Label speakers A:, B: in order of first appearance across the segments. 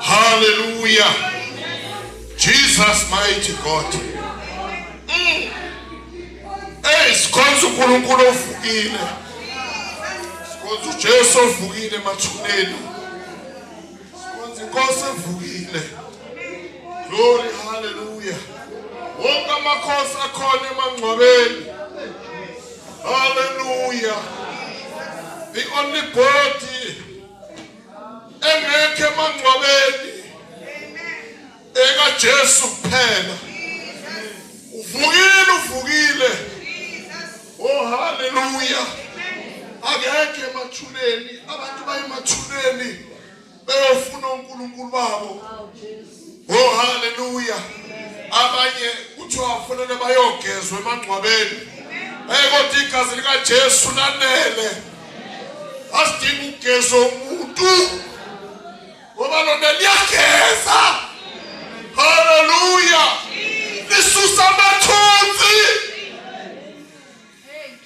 A: Hallelujah. Jesus mighty God. Hey, sikhonza uNkulunkulu ovukile. Sikhonza uJesu ovukile emathuneni. Sikhonza inkosi evukile. Glory hallelujah. Wonke amakhosi akhona emangcwabeni. Hallelujah. The only body engekho emangcwabeni ekaJesu kuphela. Uvukile uvukile. Oh hallelujah. Akekho emathuneni, abantu baye emathuneni beyofuna uNkulunkulu babo. Oh hallelujah. Abanye kuthiwa kufanele bayogezwa emangcwabeni. Eh kodwa igazi likaJesu lanele. Asidingi ukugezwa umuntu. Ngoba lona liyageza. Hallelujah. Lisusa amathunzi.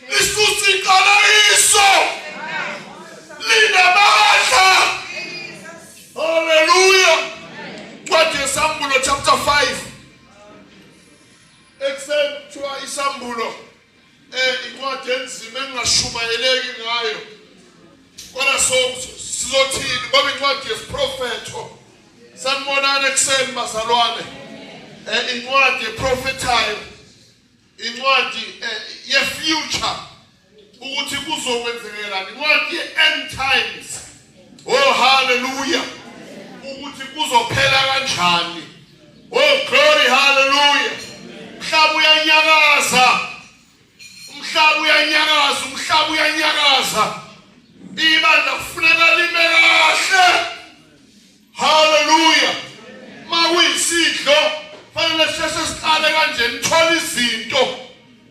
A: Lisusa iqalayiso. Linamandla. Hallelujah. Ncwadi yeSambulo chapter 5. Ekuseni kuthiwa iSambulo incwadi enzima engashumayeleki ngayo. Kodwa so sizothini ngoba incwadi yesiprofetho. Sanibonani ekuseni bazalwane. Incwadi eprofethayo. Incwadi ye-future ukuthi kuzokwenzekelani, incwadi ye-end times. Oh hallelujah, ukuthi kuzophela kanjani. Oh glory hallelujah. Umhlaba uyanyakaza, umhlaba uyanyakaza, umhlaba uyanyakaza. Ibandla kufuneka lime kahle. Hallelujah. Makuyisidlo fanele sisheshe siqale kanje nithole izinto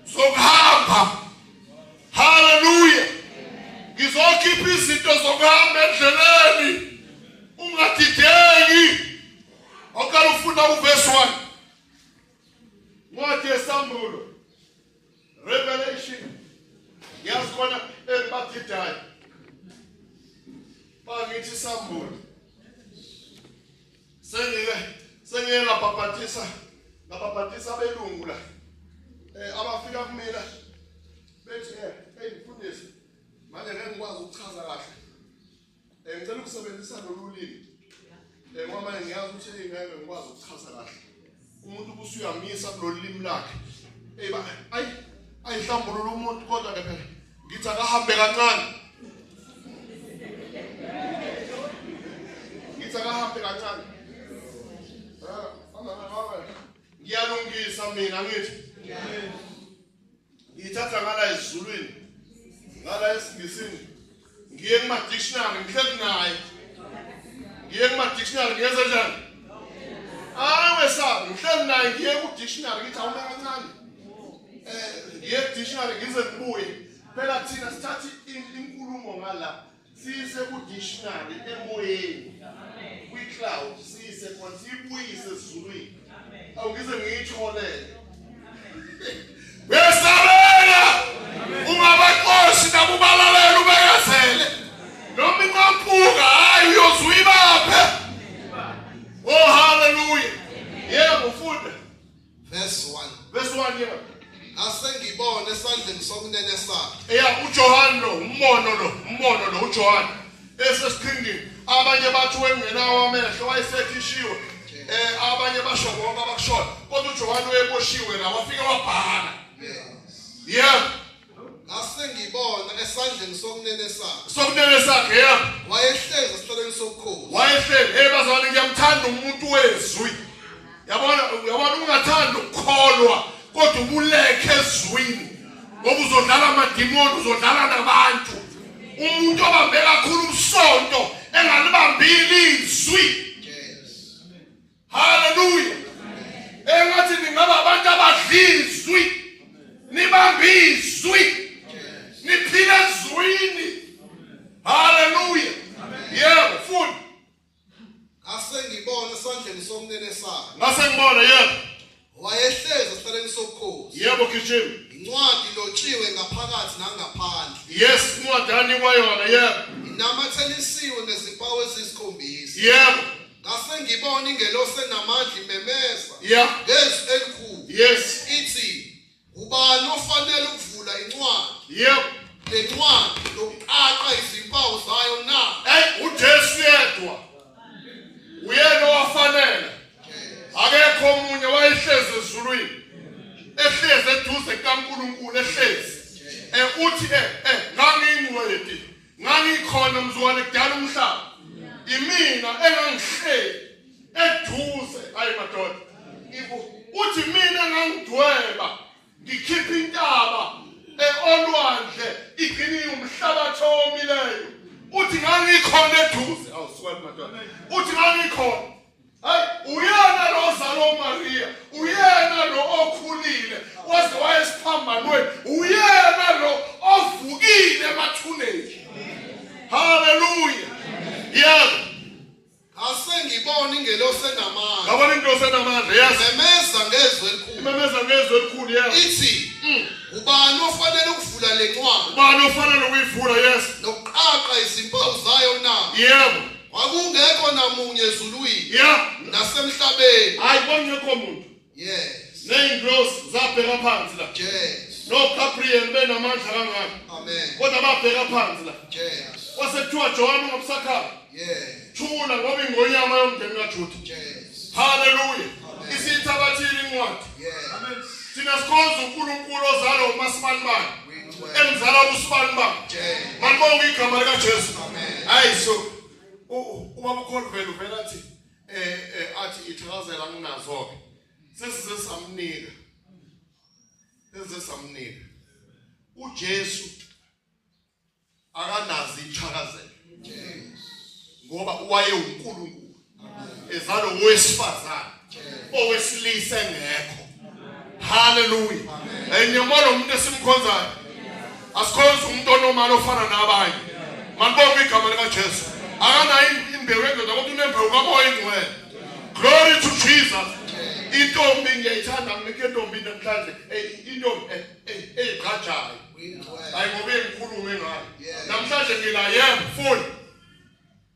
A: zokuhamba. Hallelujah. Ngizokhipha izinto zokuhamba endleleni. Ungadideki. Awuqala ufunda uverse 1. Ncwadi yeSambulo. Revelation. Ngiyazi khona engibadidayo. Bangithi Sambulo. Sengike ngabhabhatisa abelungu la. Abafika kumina bethi hey mfundisi manje ngeke ngikwazi ukuchaza kahle. Ngicela ukusebenzisa lolu limi. Ngoba manje ngiyazi ukuthi ngeke ngikwazi ukuchaza kahle. Umuntu ubusuyamisa kulolu limi lakhe. Ayi ayihlambulula umuntu kodwa ke phela ngithi akahambe kancane. Ngithi akahambe kancane. Ngiyalungisa mina ngithi. Ngithatha ngala esiZulwini, ngala esiNgisini. Ngiye kuma dictionary ngihleli naye. Ngiye kuma dictionary ngiyenze njani? Awesabi ngihleli naye ngiye ku dictionary ngithi awume kancane. Ngiye ku dictionary ngize ngibuye. Phela thina sithatha inkulumo ngala siyise ku dictionary emoyeni. Kwi cloud siyise khona siyibuyise esiZulwini. Awungize ngiyitholele. Uyesabela. Ungabaxoshi nabubalalela ubekezele. Noma inqampuka hayi uyozwa ibaphe. Oh hallelujah. Yebo funda.
B: Verse 1.
A: Verse 1 yebo.
B: Asengibone esandleni sokunene sakhe.
A: Eya uJohn lo, umbono lo uJohn. Esesiqhingini abanye bathi wengenawo amehlo wayesekhishiwe. Abanye basho konke abakushoyo kodwa uJohn wayeboshiwe la wafika wabhala. Yebo.
B: Ngasengibona esandleni sokunene sakhe.
A: Sokunene sakhe yebo.
B: Wayehlezi esihlalweni sobukhosi.
A: Wayehlezi. Hey bazalwane ngiyamthanda umuntu wezwi. Yabona ungathanda ukukholwa kodwa ubulekhe ezwini. Ngoba uzodlala amadimoni, uzodlala nabantu. Umuntu obambe kakhulu umsonto engalibambili izwi. Hallelujah. Engathi ningaba abantu abadlizwi. Nibambizwi. Niphila ezwini. Hallelujah. Yebo funda.
B: Ngasengibona esandleni sokunene sakhe.
A: Ngasengibona yebo.
B: Wayehlezi esihlalweni sobukhosi.
A: Yebo gijima.
B: Incwadi ilotshiwe ngaphakathi nangaphandle.
A: Yes, incwadi anikwa yona yebo.
B: Inamathelisiwe ngezimpawu eziyisikhombisa.
A: Yebo.
B: Ngase ngibona ingelosi enamandla imemeza ngezwi elikhulu. Ithi, ubani ofanele ukuvula incwadi?
A: Yebo.
B: Le ncwadi nokuqaqa izimpawu zayo na?
A: Hey, uJesu yedwa. Uyena owafanele. Akekho omunye wayehlezi ezulwini. Ehlezi eduze kukaNkulunkulu ehlezi. Uthi ngangingcweti. Ngangikhona mzukwane kudala umhlaba. Imina engangihleli eduze ayi madoda. Uthi mina ngangidweba ngikhipha intaba olwandle igcine umhlabathi owomileyo. Uthi ngangikhona eduze. Awusuka madoda. Uthi ngangikhona. Hayi uyena lo ozalwa uMaria, uyena lo okhulile waze wayesiphambanweni, uyena lo ovukile emathuneni. Hallelujah. Yebo.
B: Ngase ngibona ingelosi enamandla.
A: Ngabona ingelosi enamandla, yes.
B: Imemeza ngezwi elikhulu.
A: Imemeza ngezwi elikhulu, yes.
B: Ithi, ubani ofanele ukuvula le ncwadi?
A: Ubani ofanele ukuyivula, yes.
B: Nokuqaqa izimpawu zayo na?
A: Yebo.
B: Kwakungekho namunye ezulwini.
A: Yeah.
B: Nasemhlabeni.
A: Hayi kwakungekho muntu.
B: Yes.
A: Neyingilosi zabheka phansi la.
B: Yes.
A: No Gabriel benamandla kangaka.
B: Amen.
A: Kodwa babheka phansi la.
B: Yes.
A: Kwase kuthiwa John ungabusakhala.
B: Yes.
A: Thula ngoba ingonyama yomndeni kaJuda.
B: Yes.
A: Hallelujah. Isithabathile incwadi.
B: Yes.
A: Amen. Thina sikhonza uNkulunkulu ozalwa uMasibanibani. Emzala uSibanibani.
B: Yes.
A: Malibonge igama lika Jesu.
B: Amen.
A: Hayi so ubaba uKholvela uvela athi athi ithakazela nginazo ke. Sesize samnika. Sesize samnika. uJesu akanazi ithakazelo. Ngoba waye uNkulunkulu. Ezalwa owesifazane. Owesilisa engekho. Hallelujah. Enyamolo umuntu esimkhonzayo. Asikhonza umuntu onomali ofana nabanye. Malibonge igama lika Jesu. Akanayo imbewu yendoda kodwa unembewu kaMoya oNgcwele. Glory to Jesus. Intombi ngiyayithanda nginike intombi namhlanje. Intombi eyiqhajayo. Hayi ngoba engikhulume ngayo. Namhlanje ngila yebo full.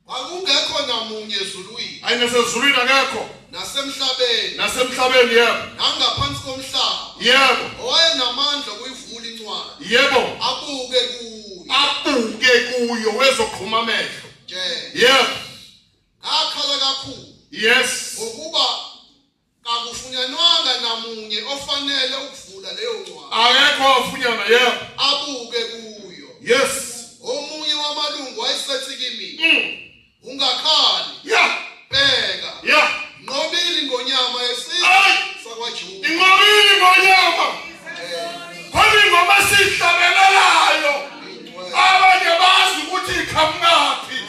B: Kwakungekho namunye ezulwini.
A: Hayi nasezulwini akekho.
B: Nasemhlabeni.
A: Nasemhlabeni yebo.
B: Nangaphansi komhlaba.
A: Yebo.
B: Owayenamandla ukuyivula incwadi.
A: Yebo.
B: Abuke kuyo.
A: Abuke kuyo wezoqhuma amehlo. Yebo.
B: Akhala kakhulu.
A: Yes.
B: Ngokuba kakufunyanwanga namunye ofanele ukuvula leyo ncwadi.
A: Akekho ofunyanwa yebo.
B: Abuke kuyo.
A: Yes.
B: Omunye wamalungu wayesethi kimi. Ungakhali.
A: Yeah.
B: Bheka.
A: Yeah.
B: Nqobile ingonyama yesizwe sakwaJuda.
A: Inqobile ingonyama. Khona ingoma esihlabelelayo. Abanye bazi ukuthi iqhamukaphi.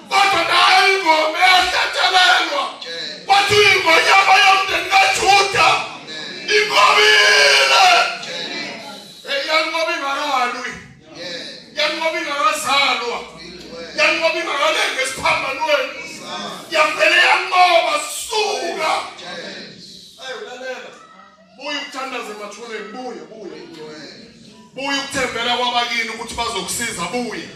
A: Kodwa nayo ingoma eyahlatshelelwa. Kwathi ingonyama yomndeni kaJuda. Inqobile. Yanqoba ingakalwi. Yanqoba ingakazalwa. Yanqoba ingakalenga esiphambanweni. Yavele yanqoba suka. Ayi ulalela. Buya ukuthandaza emathuneni, buya buya. Buya ukuthembela kwabakini ukuthi bazokusiza, buya.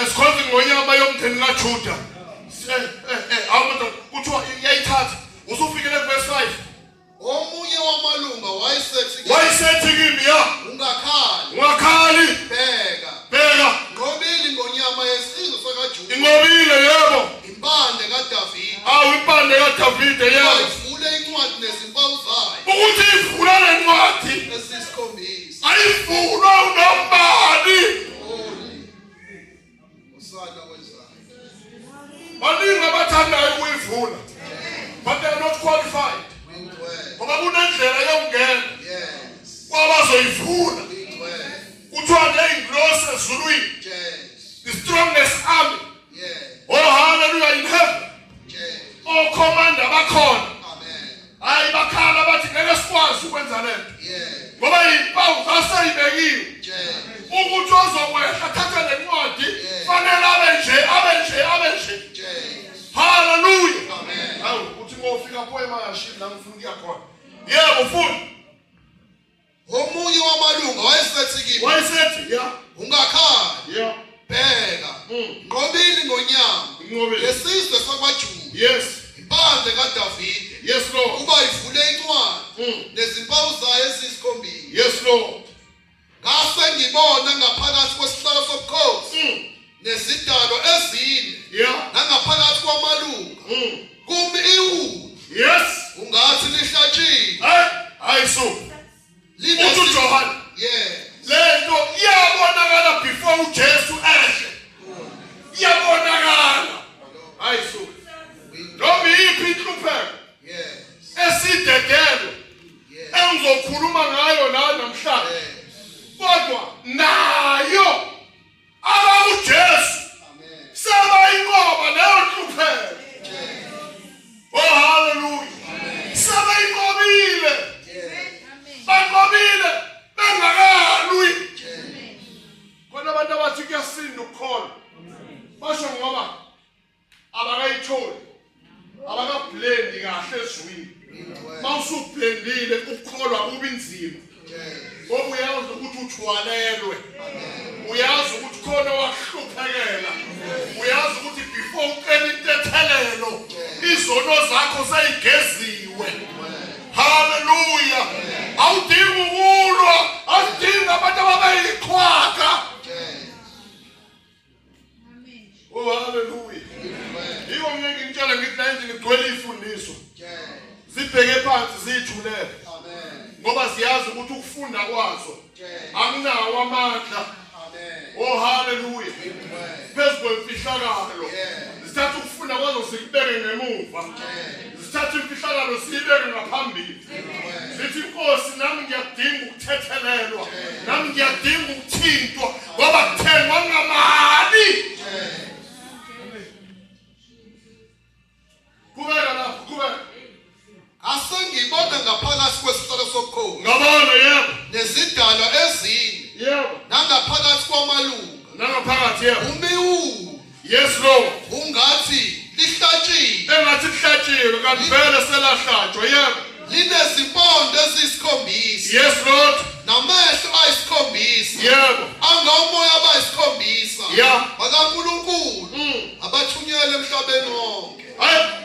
A: Sikhonza ingonyama yomndeni kaJuda. Awumuntu kuthiwa iyayithatha. Usufikele verse 5.
B: Omunye wamalunga
A: wayesethi kimi ya
B: ungakhali.
A: Ungakhali.
B: Bheka.
A: Bheka.
B: Nqobile ingonyama yesizwe sakaJuda.
A: Inqobile yebo.
B: Impande kaDavide.
A: Awu impande kaDavide yebo.
B: Ivule incwadi nezimpawu zayo.
A: Ukuthi ivula lencwadi
B: esisikhombisa.
A: Ayivulwa unombani.
B: Usana kwenzayo.
A: Baningi abathandayo ukuyivula. But they are not qualified. Ngoba kunendlela yokungena.
B: Yes.
A: Kwabazoyivula. Kuthiwa neyingilosi ezulwini.
B: Yes.
A: The strongest army.
B: Yes.
A: Oh hallelujah in heaven.
B: Yes.
A: Oh commander bakhona.
B: Amen.
A: Hayi bakhala bathi ngeke sikwazi ukwenza lento.
B: Yes.
A: Ngoba impawu zaseyibekiwe.
B: Yes.
A: Ukuthi ozokwehla thatha lencwadi fanele abe nje abe nje abe nje.
B: Yes.
A: Hallelujah.
B: Amen.
A: Hawu uthi ngofika pho emashini la ngifuna ukuya khona. Yebo futhi.
B: Omunye wamalunga wayesethi kimi.
A: Wayesethi ya.
B: Ungakhali.
A: Yeah.
B: Bheka.
A: Inqobile.
B: Yesizwe sakwaJuda.
A: Yes.
B: Impande kaDavide.
A: Yes, Lord.
B: Uba ivule incwadi nezimpawu zayo eziyisikhombisa.
A: Yes, Lord.
B: Ngase ngibona ngaphakathi kwesihlalo sobukhosi nezidalwa ezine.
A: Yeah.
B: Nangaphakathi kwamalunga. Kumi iwulu.
A: Yes.
B: Ungathi lihlatshiwe.
A: Hey, ayisu. Uthi uJohane.
B: Yeah.
A: Lento iyabonakala before uJesu ehle. Iyabonakala. Ayisu. Noma iyiphi inhlupheko.
B: Yes.
A: Esidedelo.
B: Yes.
A: Engizokhuluma ngayo la namhlanje.
B: Yes.
A: Kodwa nayo abakuJesu.
B: Amen.
A: Sebayinqoba leyo nhlupheko. Oh, hallelujah. Sebayinqobile. Banqobile bengakalwi. Khona abantu abathi kuyasinda ukukholwa. Basho ngoba abakayitholi. Abakablendi kahle ezwini. Mawusublendile ukukholwa kuba inzima. Ngoba uyazi ukuthi uthwalelwe. Uyazi ukuthi khona wahluphekela. Uyazi ukuthi before ucela intethelelo izono zakho seyigeziwe. Hallelujah. Awudingi ukulwa, awudingi abantu ababeyiqhwaga. Oh, hallelujah. Yiko ngeke ngitshele ngithi la endlini kugcwele ifundiso. Zibheke phansi ziyithulele. Ngoba siyazi ukuthi ukufunda kwazo akunawo amandla. Oh, hallelujah. Phezu kwemfihlakalo. Zithatha ukufunda kwazo sikubeke ngemuva. Zithatha imfihlakalo siyibeke ngaphambili. Zithi Nkosi nami ngiyadinga ukuthethelelwa. Nami ngiyadinga ukuthintwa ngoba kuthengwa ngamali. Kubeka lapho, kubeka.
B: Asengibona ngaphakathi kwesihlalo sobukhosi.
A: Ngabona yebo.
B: Nezidalwa ezine.
A: Yebo.
B: Nangaphakathi kwamalunga.
A: Nangaphakathi yebo.
B: Umiwu.
A: Yes, Lord.
B: Ungathi lihlatshiwe.
A: Engathi lihlatshiwe kanti vele selahlatshwa yebo.
B: Linezimpondo eziyisikhombisa.
A: Yes, Lord.
B: Namehlo ayisikhombisa.
A: Yebo.
B: Angomoya abayisikhombisa.
A: Yeah.
B: BakaNkulunkulu. Abathunyelwe emhlabeni wonke.
A: Hayi.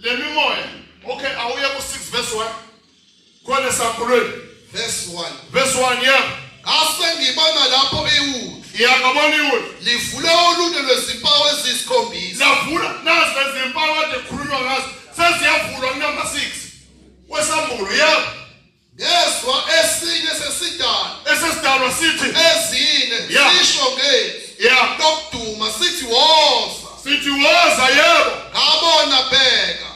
A: Le mimoya. Okay, awuye ku 6 verse 1. Khona sambulweni.
B: Verse 1.
A: Verse 1, yeah.
B: Ngase ngibona lapho iwulu.
A: Yeah, ngabona iwulu.
B: Livule olunye lwezimpawu eziyisikhombisa.
A: Lavula nazi lezimpawu kade kukhulunywa ngazo. Seziyavulwa ku number 6. Wesambulo, yeah.
B: Ngezwa esinye sesidalwa.
A: Esesidalwa sithi
B: ezine sisho ngezwi.
A: Yeah.
B: Lokuduma sithi woza.
A: Sithi woza yebo.
B: Ngabona bheka.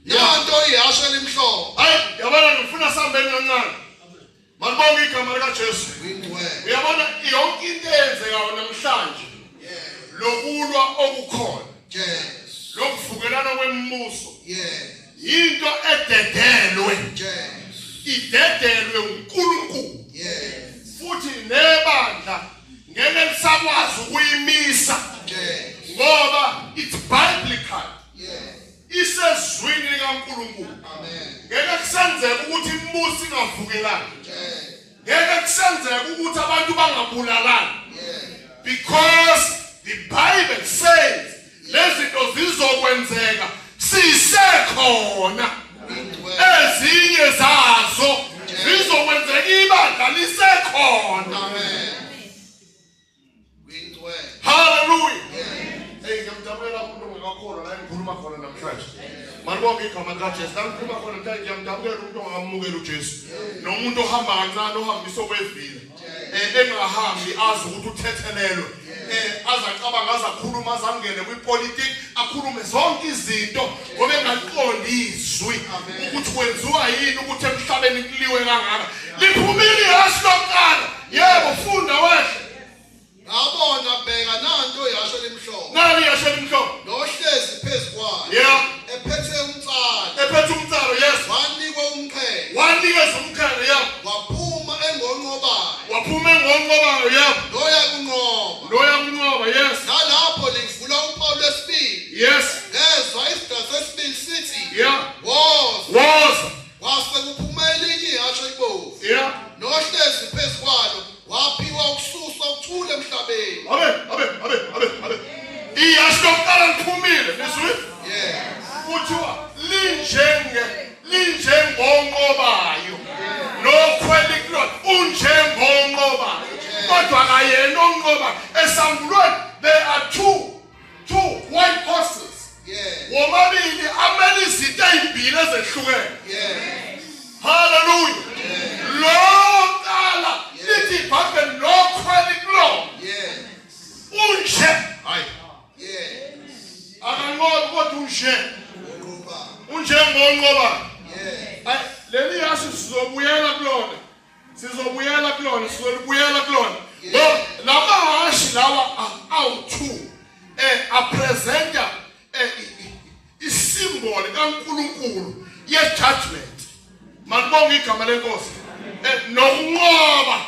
B: Nanto ihashe elimhlophe.
A: Hayi, yabona ngifuna sihambeni kancane. Malibonge igama likaJesu. Uyabona yonke into eyenzekayo namhlanje. Lokulwa okukhona.
B: Yes.
A: Lokuvukelana kwemibuso.
B: Yes.
A: Into ededelwe.
B: Yes.
A: Idedelwe uNkulunkulu.
B: Yes.
A: Futhi nebandla ngeke lisakwazi ukuyimisa.
B: Yes.
A: Ngoba it's biblical.
B: Yes.
A: Isezwini likaNkulunkulu.
B: Amen.
A: Ngeke kusenzeke ukuthi imibuso ingavukelani.
B: Yes.
A: Ngeke kusenzeke ukuthi abantu bangabulalani.
B: Yes.
A: Because the Bible says lezinto zizokwenzeka sisekhona. Ezinye zazo zizokwenzeka ibandla lisekhona.
B: Amen.
A: Hallelujah. Hey, ngiyamdabulela umuntu ongakakholwa la engikhuluma khona namhlanje. Malibonge igama likaJesu. La ngikhuluma khona namhlanje ngiyamdabulela umuntu ongamukela uJesu. Nomuntu ohamba kancane ohambisa okwevile. Engahambi azi ukuthi uthethelelwe. Azacabanga azakhuluma azangene kwipolitiki akhulume zonke izinto ngoba engaqondi izwi ukuthi kwenziwa yini ukuthi emhlabeni kuliwe kangaka. Liphumile ihhashi lokuqala. Yebo, funda wehle.
B: Ngabona bheka nanto ihhashi elimhlophe.
A: Nali ihhashi elimhlophe.
B: Nohlezi phezu kwayo.
A: Yeah.
B: Ephethe umtsalo.
A: Ephethe umtsalo, yes.
B: Wanikwa umqhele.
A: Wanikezwa umqhele, yeah.
B: Waphuma engonqobayo.
A: Waphuma engonqobayo, yeah.
B: Loya kunqoba.
A: Loya kunqoba, yes.
B: Nalapho livula uphawu lwesibili.
A: Yes.
B: Ngezwa isidalwa sesibili sithi.
A: Yeah.
B: Woza.
A: Woza.
B: Kwase kuphuma elinye ihhashi elibomvu.
A: Yeah.
B: Nohlezi phezu kwalo waphiwa ukususa ukuthula emhlabeni.
A: Abe abe abe abe abe. kuphela. Hallelujah. Lo qala lithi iBhayibheli lokhweli kulo. Unje. Hayi. Akanqobi kodwa unje. Unjengonqoba. Ay, leli yashi sizobuyela kulona. Sizobuyela kulona, sizobuyela kulona. Bo lamahashi lawa awu2 apresenta isimboli kaNkuluNkulu ye judgment. Malibonga igama lenkosi. Nokunqoba.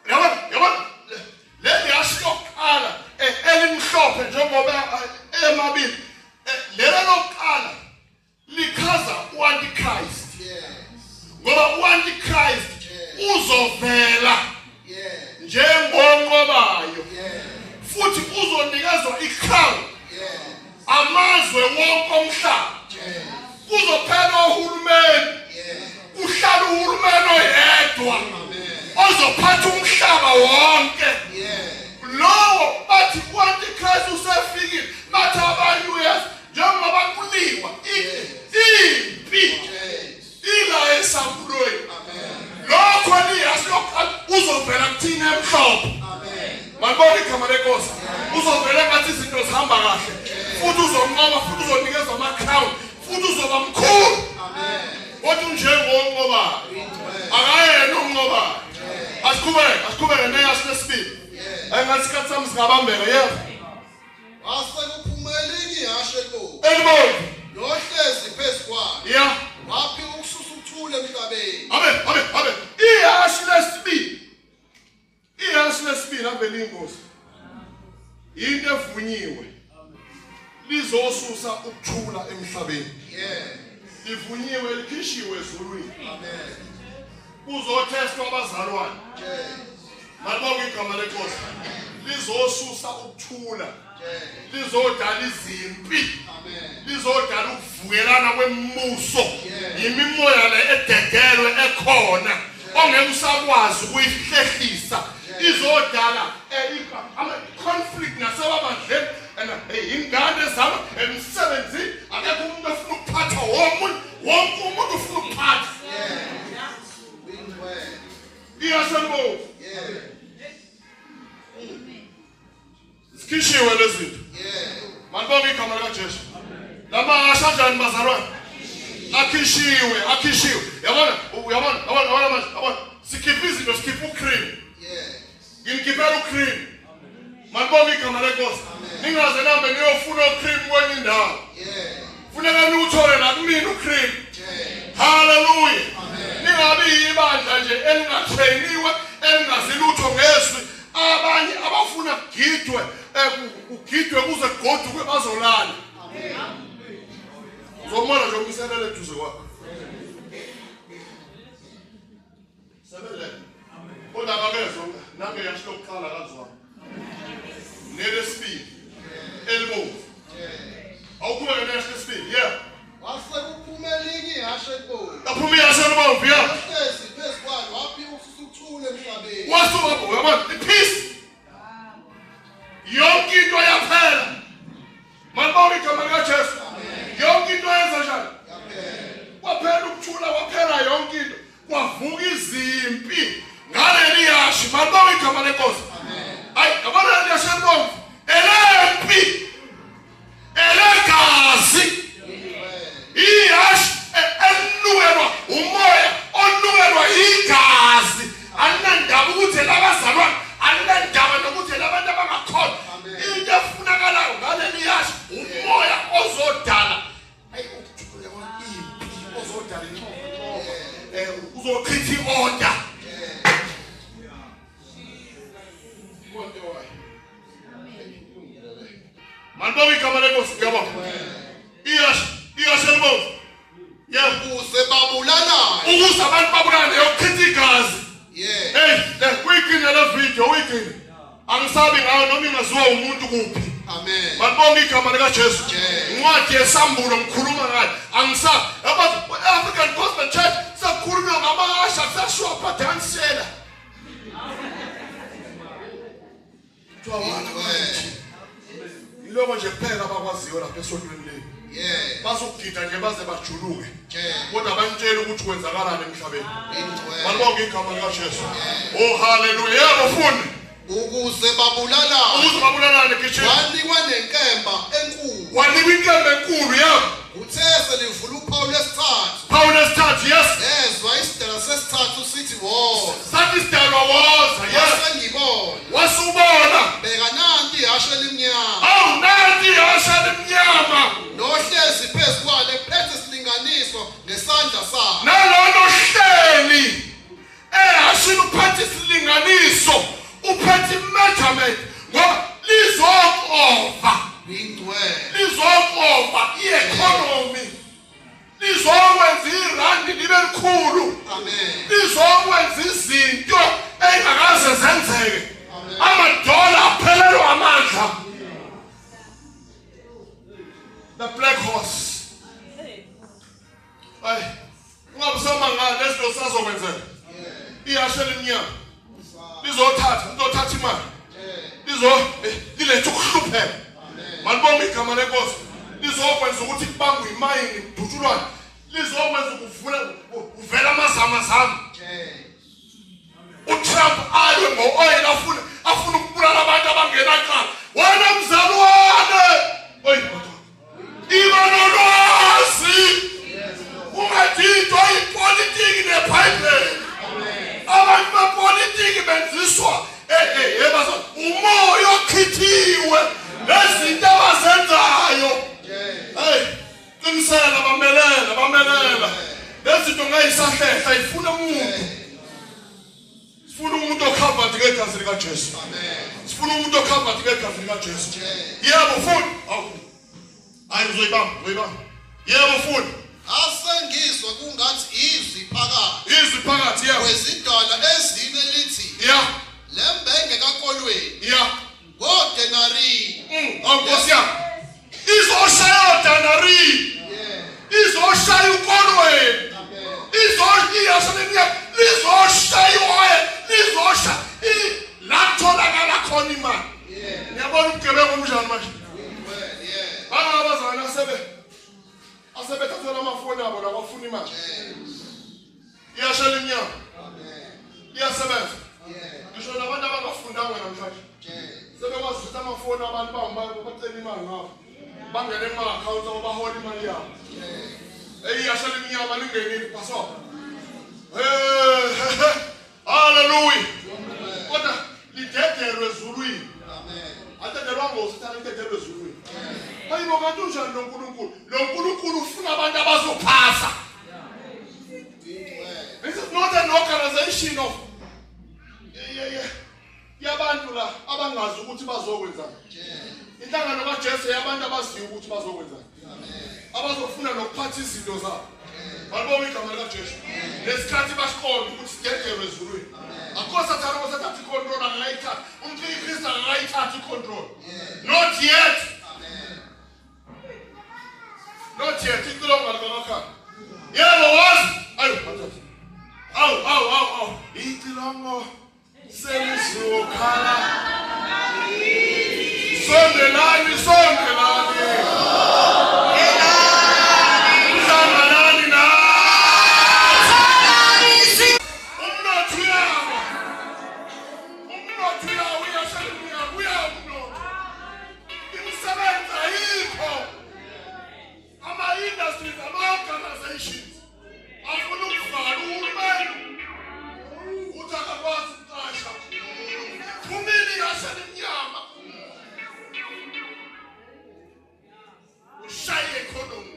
A: Yabona, yabona leli yashi lokuqala elimhlophe njengoba emabili. Lela lokuqala lichaza uAntichrist. Ngoba uAntichrist uzovela njengonqobayo. Futhi uzonikezwa icrown. Amazwe wonke omhlaba. Kuzophela uhulumeni. Kuhlala uhulumeni oyedwa. Ozophatha umhlaba wonke. Lowo bathi uAntichrist usefikile, bathi abanye uyeza njengoba kuliwa impi ila esambulweni. Lokho liyasi uzovela kuthina emhlophe. Malibonga igama lenkosi. Uzovela ngathi izinto zihamba kahle. Futhi uzonqoba, futhi uzonikezwa ama-crown, futhi uzoba mkhulu. Kodwa unjengonqobayo. Akayena umnqobayo. Asiqhubeke, asiqhubeke neyasi lesibili. Engathi isikhathi sami singabambeka, yebo.
B: Wasekuphumela ihashe elibomvu.
A: Elibomvu.
B: Nohlezi phezu kwalo. Waphiwa ukususa ukuthula emhlabeni.
A: Abe, abe, abe. Ihashi lesibili. Ihashi lesibili avela ingozi. Into evunyiwe. Lizosusa ukuthula emhlabeni. Livunyiwe, likhishiwe ezulwini. Kuzothestwa abazalwane. Malibonga igama lenkosi. Lizosusa ukuthula. Lizodala izimpi. Lizodala ukuvukelana kwemibuso. Imimoya le ededelwe ekhona ongeke usakwazi ukuyihlehlisa. Izodala ama conflict nasebabandleni and ingane zami emsebenzini, akekho umuntu ofuna ukuphathwa womunye, wonke umuntu ufuna ukuphatha. Iyaselibovu. Sikhishiwe lezi zinto. Malibonga igama likaJesu. Lamahasha anjani bazalwane? Akhishiwe, akhishiwe. Yabona, uyabona, yabona, yabona manje, yabona. Sikhipha izinto, sikhipha ucream. Nginikhiphela ucream. Malibonga igama lenkosi. Ningaze nambe niyofuna ucream kwenye indawo. Funeka niwuthole la kumina ucream. Hallelujah. Ningabi ibandla nje elingatrainiwe, elingazi lutho ngezwi. Abanye abafuna kugidwe, kugidwe kuze kugoduke bazolala. Uzomona nje umselele eduze kwakho. Sebele. Kodwa abakezwa nange yasho lokuqala kazwa. Nelesibili. Elibomvu. Awuqhubeke neyasho lesibili. Yeah.
B: Wasekuphumela ihashe elibomvu.
A: Aphuma ihashe elibomvu, yeah.
B: Nohlezi phezu kwalo waphiwa ukususa ukuthula emhlabeni.
A: Wasuka, uyabona, ipeace. Yonke into yaphela. Malibonga igama likaJesu. Yonke into yenza njani? Kwaphela ukuthula, kwaphela yonke into. Kwavuka izimpi ngaleli yashi. Malibonga igama lenkosi. Ayi, yabona leli yashi elibomvu. Elempi. Elegazi. Ihashi elinukelwa umoya onukelwa igazi. Alinandaba ukuthi elabazalwane, alinandaba nokuthi elabantu abangakholwa. Into efunakalayo ngaleli yashi umoya ozodala. Ayi, ukuthula impi ozodala inxoxo. Uzochitha iorder. Malibonga igama lenkosi, ngiyabonga. Ihashi, ihashe elibomvu. Yebo.
B: Ukuze babulalane.
A: Ukuze abantu babulale yokuchitha igazi. Hey, le uyigcine le video, uyigcine. Angisabi ngayo noma ingaziwa umuntu kuphi.
B: Amen.
A: Malibonga igama likaJesu.
B: Yes.
A: Incwadi yesambulo ngikhuluma ngayo. Angisabi. Yabathi African Gospel Church sekukhulunywa ngamahasha kusashiwa phadansela. Kuthiwa wala manje. Yiloko nje kuphela abakwaziyo lapha esontweni leli. Bazokugida nje. baze bajuluke. Kodwa banitshela ukuthi kwenzakalani emhlabeni. Malibonge igama likaJesu. Oh hallelujah. Yebo fundi.
B: Ukuze babulalane.
A: Ukuze babulalane gijima.
B: Wanikwa nenkemba enkulu.
A: Wanikwa inkemba enkulu yebo.
B: Uthe selivula uphawu lwesithathu.
A: Phawu lesithathu yes.
B: Ezwa isidalwa sesithathu sithi woza.
A: Sathi isidalwa woza yes.
B: Wasengibona.
A: Wasubona.
B: Bheka nanti ihashe elimnyama.
A: Awu nanti ihashe elimnyama.
B: Nohlezi phezu kwalo ephethe isilinganiso ngesandla sakhe.
A: Nalona ohleli ehashini uphethe isilinganiso. Uphethe measurement ngoba lizokova. Lizokova i-economy. Lizokwenza irandi libe likhulu.
B: Amen.
A: Lizokwenza izinto engakaze zenzeke. Amadola aphelelwa amandla. The black horse. Ay, ungabusama lezinto sazokwenzeka. Ihashe elimnyama. Lizothatha, lizothatha imali. Lilethe ukuhlupheka. Malibonge igama lenkosi. Lizokwenza ukuthi kubangwe imayini kudutshulwane. Lizokwenza ukuvula kuvela amazamazama. uTrump alwe ngo-oil afuna ukubulala abantu abangenacala. Wena mzalwane, oy iba nolwazi. Ungadidwa ipolitiki neBhayibheli. Abantu bepolitiki benziswa umoya okhithiwe nezinto abazenzayo. Hey, qinisela bamelela bamelela. Lezinto ngayisahlehla ifuna umuntu. Sifuna umuntu ocovered ngegazi likaJesu. Sifuna umuntu ocovered ngegazi likaJesu. Yebo fundi. Awu. Hayi uzoyibamba, uzoyibamba. Yebo fundi.
B: Asengizwa kungathi izwi phakathi.
A: Izwi phakathi yebo.
B: Kwezidalwa ezine lithi.
A: Yeah.
B: Lembenge kakolweni.
A: Yeah.
B: Ngodenari.
A: Awu Nkosi yami. Izoshaya odenari. Izoshaya ukolweni. Lizoshaya lizoshaya la kutholakala khona imali. Ngiyabona ubugebengu obunjani manje. Bangabazana asebethathela amafoni abo labafuna imali. Iyashela iminyaka. Iyasebenza. Ngisho nabantu abangafundanga namhlanje. Sebekwazi ukuthi amafoni abantu bacela imali ngabo. Bangene kuma-accounts abo bahola imali yabo. Iyashela iminyaka lingenile pastor. Hallelujah. Kodwa lidedelwe ezulwini.
B: Amen.
A: Adedelwa ngoSathane lidedelwe ezulwini. Hayibo kanti unjani lo Nkulunkulu? Lo Nkulunkulu ufuna abantu abazophasa. This is not an organization of yabantu la abangazi ukuthi bazokwenzani. Inhlangano kaJesu yabantu abaziyo ukuthi bazokwenzani. Abazofuna nokuphatha izinto zabo. Malibonge igama likaJesu. Lesikhathi basiqonde ukuthi sidedelwe ezulwini. Akho Sathane osathatha icontrol angayithatha. Umphiki Kristu angayithatha icontrol. Not yet. Not yet. Icilongo likamakhala. Yebo wazi. Ayo bathatha. Awu awu awu awu. Icilongo selizokhala. Sondelani sondelani. Hlanganani nathi. Umnotho uyawa. Umnotho uyawa uyashaya uyawa umnotho. Imisebenzi ayikho. Ama-industries, ama-organizations afuna ukuvala uhulumeni uthi akakwazi ukuqasha. Phumile ihashe lemnyama. Ushaya i-economy.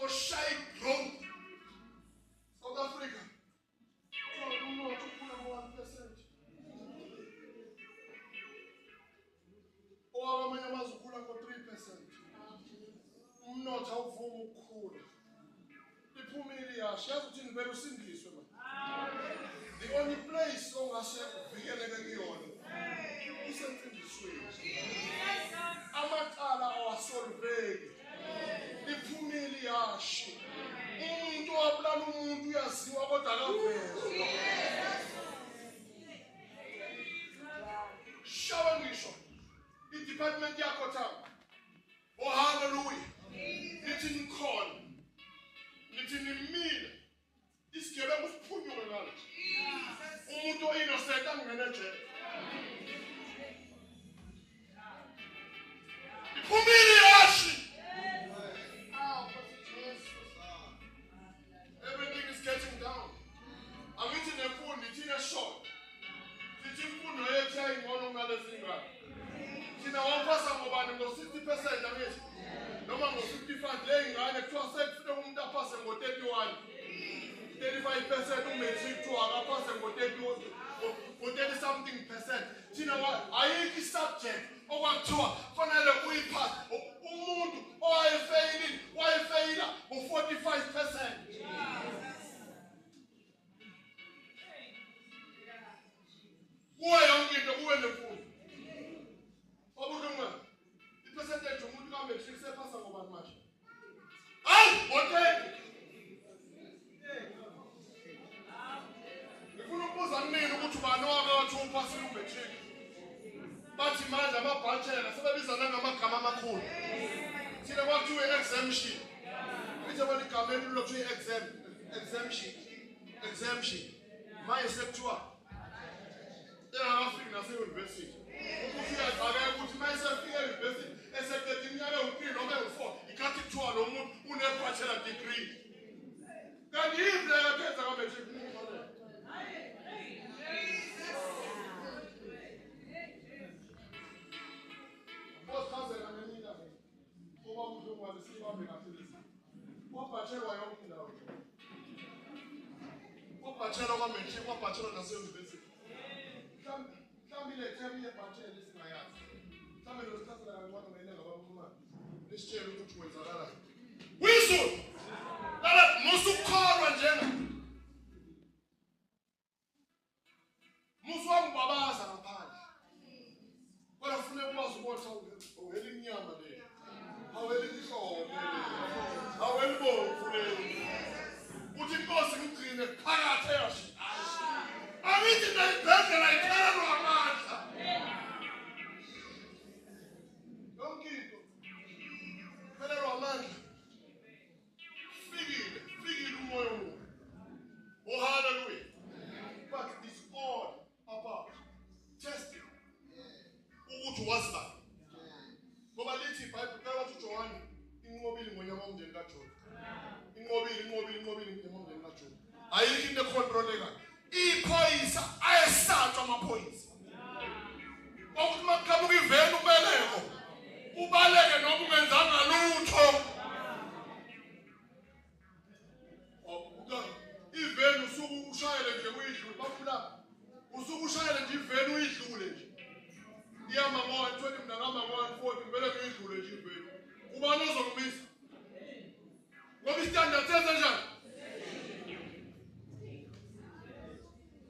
A: Ushaya i-growth. South Africa. Umnotho ukhula ngo-1%. Owakwamanye amazwe ukhula ngo-3%. Umnotho awuvumi ukukhula. Liphumile ihashe. Yazi ukuthi ngivele usindiswe manje. The only place ongase uvikeleke kuyona isensindisweni. Amacala awasolveki. Liphumile ihashe. Umuntu owabulala umuntu uyaziwa kodwa akavezwa. Shawa ngisho i-department yakho thama. Oh hallelujah. exemption. Lithi abantu igama elilula kuthiwa exemption. Exemption. Manje sekuthiwa engakafiki nase-university. Ukuthi uyaqabeka ukuthi uma esefika e-university eseqeda iminyaka ewu-3 noma ewu-4 ikhathi kuthiwa lo muntu une-bachelor degree. Kanti yini le kade yenza ka-matric? Osichazela ngenye indaba oba uMdlongwane siyibambe kahle lezi. Kwabhatshelwa yonke indawo. Kwabhatshelwa kwa-matric, kwabhatshelwa nase-university. Mhlawumbe le term yebhathele esingayazi. Mhlawumbe losichazela kancane ngenyanga babumama. Nisitshele ukuthi kwenzakalani. Wizulu! Lala musukukholwa njenga. Musu wangibabaza ngaphandle. Kodwa kufuneka ukwazi ukubona aweli inyama le. Aweli ihlobo le. Aweli bomvu le. Uthi inkosi ngigcine phakathi eyasho. Angithi nayibhedlela iphelelwa amandla. Yonke into iphelelwa amandla. Fikile, fikile umoya omubi. Oh hallelujah. But it's all about testing. Ukuthi wazi bani. Ngoba lithi iBhayibheli kawathi uJohane inqobile ngonyama womndeni kaJuda. Inqobile, inqobile, inqobile ngonyama womndeni kaJuda. Ayikho into econtrolekayo. Iphoyisa ayesatshwa amaphoyisa. Kwakuthi uma kuqhamuka iveni umbeleko ubaleke noma ungenzanga lutho. Iveni usuke ushayele nje uyidlule bafuna usuke ushayele nje iveni uyidlule nje. Ihamba ngo-120 mina ngihamba ngo-140 ngivele ngiyidlule nje iveni. Ubani ozongimisa? Ngoba istandard senze njani?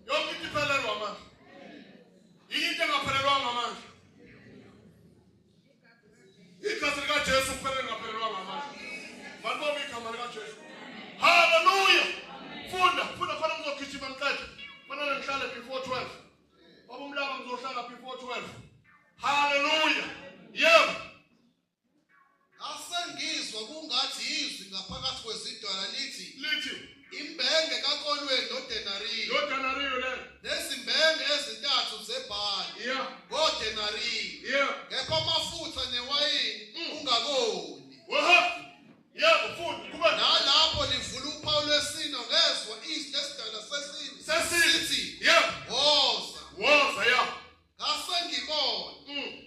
A: Yonke into iphelelwa amandla. Yini into engaphelelwanga amandla? Igazi likaJesu kuphela lingaphelelwanga amandla. Malibonge igama likaJesu. Hallelujah! Funda, funda khona ngizogijima ngiqede. Fanele ngihlale before 12. Baba umlaba ngizohlala before 12. Hallelujah! Yebo.
B: Asengizwa kungathi izwi ngaphakathi kwezidwala lithi
A: Lithi
B: imbenge kakolweni nodenariyo
A: yodenariyo le.
B: nezimbenge ezintathu zebhali
A: Yeah.
B: ngodenariyo
A: Yeah.
B: kepha amafutha newayini ungakoni.
A: Waha. Yebo, funda. Kuba
B: Nalapho livula uphawu lwesine ngezwa izwi lesidalwa sesine
A: Sesine.
B: sithi
A: Yebo.
B: woza.
A: Woza ya.
B: Ngase ngibona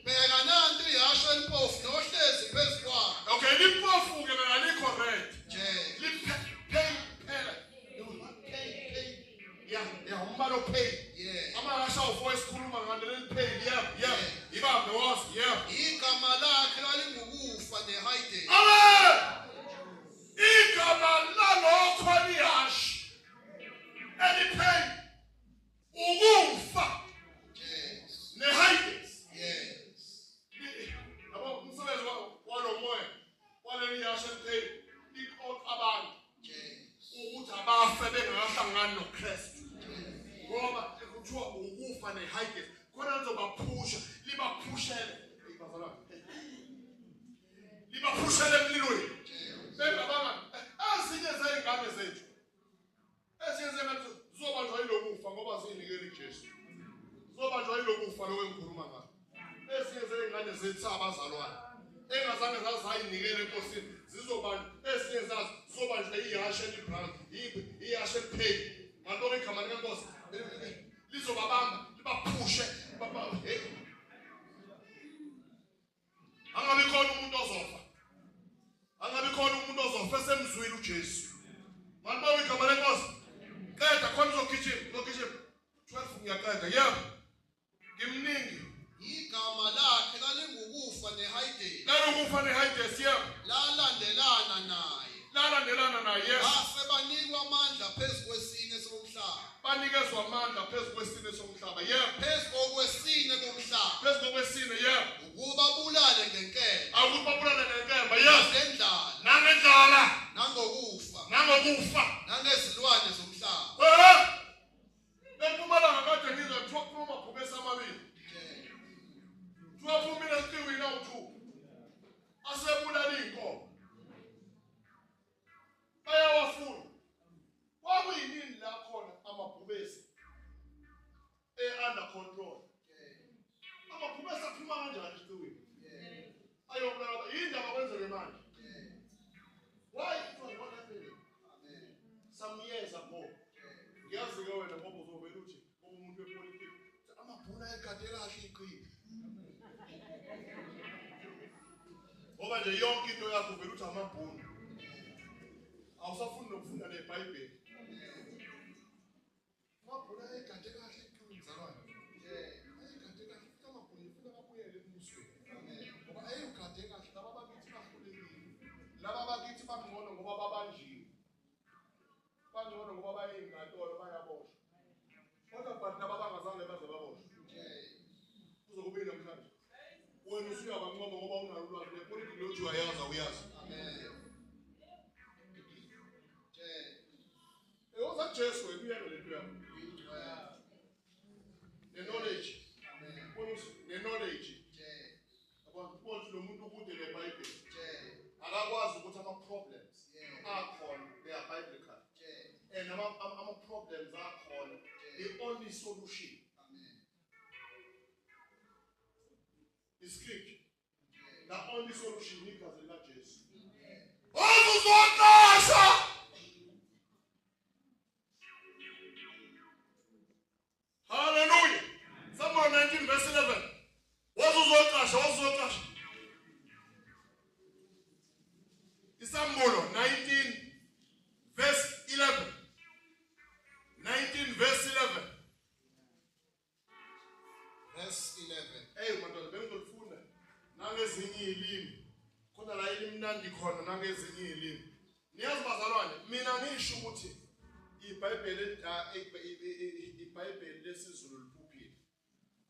B: bheka nanti ihashe elimpofu nohlezi phezu kwalo.
A: Okay, limpofu ke lona alikho red.
B: Nje
A: Liphe pay phela. Pay pay. Yeah, yeah, umbalo pay.
B: yeah.
A: Amahasha awu-4 esikhuluma ngalo leli pay. Yeah, yeah. Ibambe woza. Yeah.
B: Igama lakhe lalingukufa nehayideni.
A: Amen. Igama lalokho lihashe eliphe ukufa
B: Yes.
A: nehayidesi.
B: Yes.
A: Yabo umsebenzi walo moya waleli hashe eliphe liqoqa abantu
B: Yes.
A: ukuthi abafe bengakahlangani noKristu. Ngoba kuthiwa ukufa nehayidesi khona lizobaphusha libaphushele. Hey bazalwane. Libaphushele emlilweni. Bengabanga ezinye zey'ngane zethu. Ezinye zey'ngane zethu zizobanjwa yilokufa ngoba ziyinikele uJesu. Zizobanjwa yilokufa lokho engikhuluma ngakho. Ezinye zey'ngane zethu abazalwane engazange zazayinikela enkosini zizobanjwa ezinye zazo zizobanjwa ihashe elibrown, ihashe elipheli. Malibonge igama likaNkosi. Lizobabamba libaphushe hey. Angabi khona umuntu ozofa. Angabi khona umuntu ozofa esemzwile uJesu. Malibonge igama lenkosi. Qeda khona uzogijima, uzogijima. 12 ngiyaqeda. Yebo. Ngimningi.
B: Igama lakhe lalingukufa nehayideni.
A: Lalukufa nehayidesi yebo.
B: Lalandelana naye.
A: Lalandelana naye. Yes.
B: Base banikwa amandla phezu kwesine somhlaba.
A: Banikezwa amandla phezu kwesine somhlaba. Yebo.
B: Phezu kokwesine komhlaba.
A: Phezu kokwesine yebo.
B: Ukuba bulale ngenkemba.
A: Akuthi babulale ngenkemba. Yes.
B: Nangendlala.
A: Nangendlala.
B: Nangokufa.
A: Nangokufa.
B: Nangezilwane zomhlaba.
A: Eh! Empumalanga kade ngizwa kuthiwa kuphuma amabhubesi amabili. Kuthiwa phumile esiqiwini awu-2. Asebulala iy'nkomo. Ayigade kahle iqhibi. Ngoba nje yonke into yakho vele uthi amabhunu. Awusafuni nokufunda neBhayibheli. Amabhunu ayigade kahle iqhibi mzalwane. Ayigade kahle futhi amabhunu ifuna babuyele embusweni. Ngoba ayigade kahle laba bakithi bahlulekile. Laba bakithi bangcono ngoba babanjiwe. Bangcono ngoba bayinkantolo bayaboshwa. Kodwa but laba bangazange baze baboshwe. Kuze kube namhlanje. Wena usuyabancoma ngoba unalo ulwazi nepolitiki lothi uyayazi awuyazi.
B: Amen.
A: Eyoza Jesu wena uyeke lento yakho. Ne-knowledge. Ne-knowledge. Yabona ukuthi lo muntu ukude neBhayibheli. Akakwazi ukuthi ama-problems akhona they are biblical. And ama-problems akhona the only solution is scripture. The only solution igazi likaJesu. Ozuzoqasha. Hallelujah. Samuel 19 verse 11. Wazuzoqasha, wazuzoqasha. Isambulo 19 verse 11. 19 verse 11.
B: Verse 11.
A: Hey madoda bengizolifunda nangezinye izilimi. Khona la ilimnandi khona nangezinye izilimi. Niyazi bazalwane, mina ngisho ukuthi iBhayibheli iBhayibheli lesiZulu liphuphile.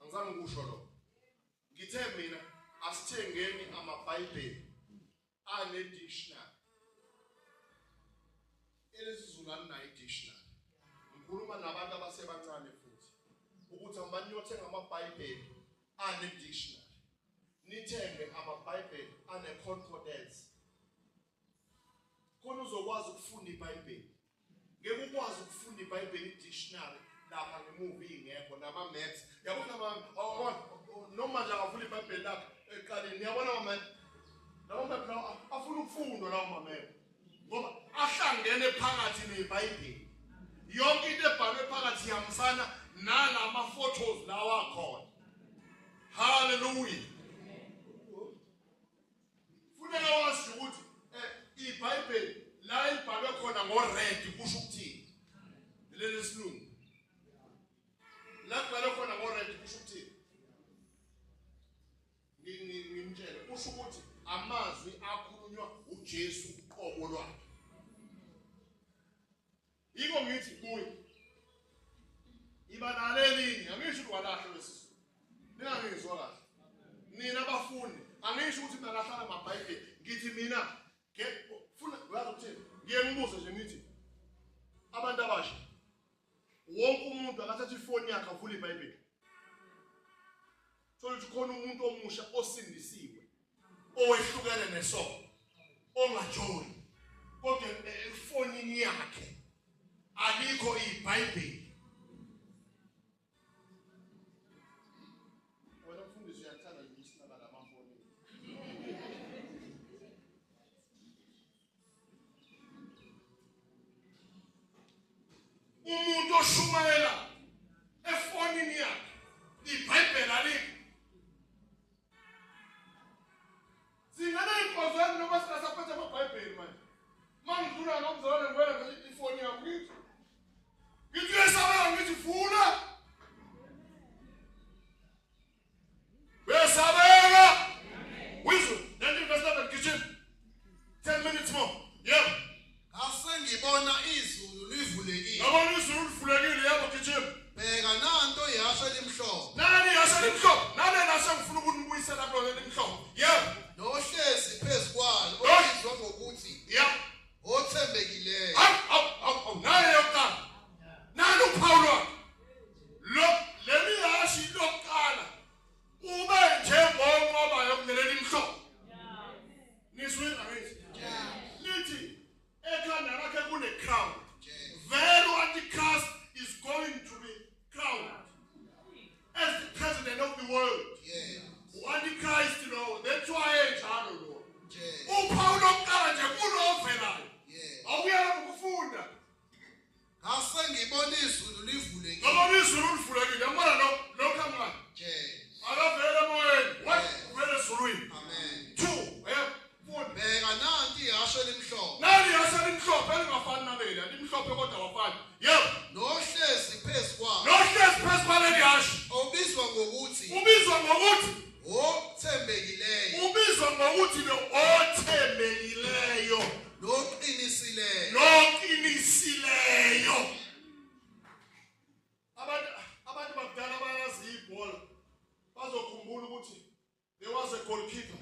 A: Angizange ngikusho lokho. Ngithe mina asithengeni amaBhayibheli ane dictionary. ElesiZulu alinayo i-dictionary. Ngikhuluma nabantu abasebancane futhi ukuthi hambani niyothenga amaBhayibheli ane dictionary. Nithenge amaBhayibheli ane concordance. Khona uzokwazi ukufunda iBhayibheli. Ngeke ukwazi ukufunda iBhayibheli i-dictionary lapha ngemuva ingekho nama-maps. Yabona noma nje angavula iBhayibheli lakhe eqaleni yabona ama-map. Lawo map lawo afuna ukufundwa lawo ma-map. Ngoba ahlangene phakathi neBhayibheli. Yonke into ebhalwe phakathi ihambisana nalama photos lawa akhona. Hallelujah. Funeka wazi ukuthi iBhayibheli la libhalwe khona ngo-red kusho ukuthini. Leli lesilungu. La kubhalwe khona ngo-red kusho ukuthini. Ngimtshele kusho ukuthi amazwi akhulunywa uJesu uqobo lwakhe. Yiko ngithi kuye iba nalelinye angisho ukuthi walahle lesiZulu. Ningangizwa kahle. Nina abafundi angisho ukuthi nalahlala amaBhayibheli ngithi mina funa uyazi ukuthini ngiye ngibuze nje ngithi abantu abasha wonke umuntu akathatha ifoni yakhe avule iBhayibheli. Thola ukuthi khona umuntu omusha osindisiwe owehlukene nesono ongajoli kodwa efonini yakhe alikho iBhayibheli. Wena mfundisi uyathanda nje usinaka lamafoni. Umuntu oshumayela efonini yakhe iBhayibheli alikho. Singena inkonzweni noma singasaphethe amaBhayibheli manje. Mangidlula nomzalwane ngibona nje ifoni yami ngithi ngithi uyesabela ngithi vula. Uyesabela. Wizwe 19 verse 11 gijima. 10 minutes more. Yebo.
B: Ngase ngibona izulu livulekile.
A: Ngabona izulu livulekile yebo gijima.
B: Bheka nanto ihashe elimhlophe.
A: Nani ihashe elimhlophe. Nani ihashe ngifuna ukunibuyisela kulona elimhlophe. Yebo.
B: Nohlezi phezu kwalo obizwa ngokuthi
A: yebo
B: othembekileyo.
A: Awu naye yokuqala. Nani uphawu lwakhe. Lo leli hashi lokuqala ube njengonqobayo kuleli limhlophe. Nizwile angithi? Lithi ekhanda lakhe kune crown. Vele u-Antichrist is going to be crowned as the president of the world. U-Antichrist lo, that's why enjalo lo. Uphawu lokuqala nje kulovelayo. Awuyena ukufunda.
B: Ngase ngibona izulu livulekile.
A: Ngabona izulu livulekile. Yabona lo lokho amngani. kodwa awafani. Yebo.
B: Nohlezi phezu kwalo.
A: Nohlezi phezu kwaleli hashi.
B: Obizwa ngokuthi.
A: Ubizwa ngokuthi
B: othembekileyo.
A: Ubizwa ngokuthi lo othembekileyo.
B: Noqinisileyo.
A: Noqinisileyo. Abantu bakudala bayazi ibhola. Bazokhumbula ukuthi there was a goalkeeper,